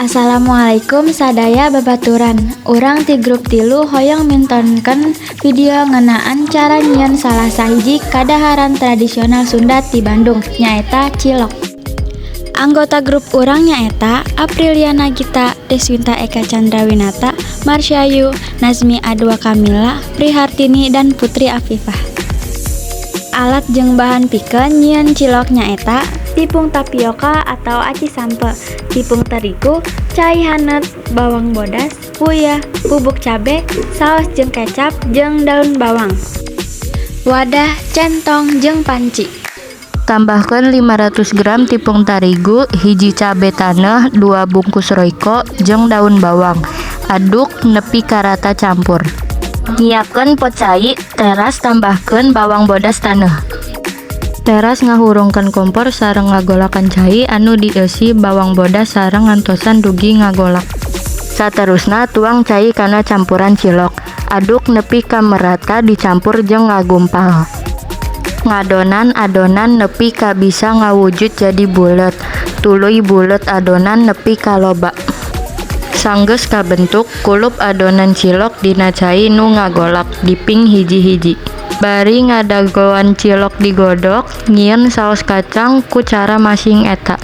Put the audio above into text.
Assalamualaikum sadaya babaturan. Urang ti grup 3 hoyong mintonkeun video ngeunaan cara nyieun salah sahiji kadaharan tradisional Sunda ti Bandung, nyaeta cilok. Anggota grup urang nyaeta Apriliana Gita, Deswinta Eka Chandrawinata, Marsyayu, Nazmi Adwa Kamila, Prihartini, dan Putri Afifah. Alat jeung bahan pikeun nyieun cilok nyaeta tipung tapioka atau aci sampeu, tipung terigu, cai haneut, bawang bodas, uyah, bubuk cabe, saos jeung kecap, jeung daun bawang. Wadah, centong, jeung panci. Tambahkeun 500 gram tipung tarigu, 1 cabe taneuh, 2 bungkus Royco, jeung daun bawang. Aduk nepi ka rata campur. Nyiapkeun pot cai, teras tambahkeun bawang bodas taneuh. Teras ngahurungkeun kompor sareng ngagolakan cai anu dieusi bawang bodas sareng ngantosan dugi ngagolak. Saterusna tuang cai kana campuran cilok. Aduk nepi ka merata dicampur jeung ngagumpal. Ngadonan adonan nepi ka bisa ngawujud jadi bulet. Tuluy bulet adonan nepi ka loba. Sanggeus kabentuk, kulup adonan cilok dina cai nu ngagolak, diping hiji-hiji. Bari ngadagoan cilok digodog, nyieun saos kacang ku cara masing eta.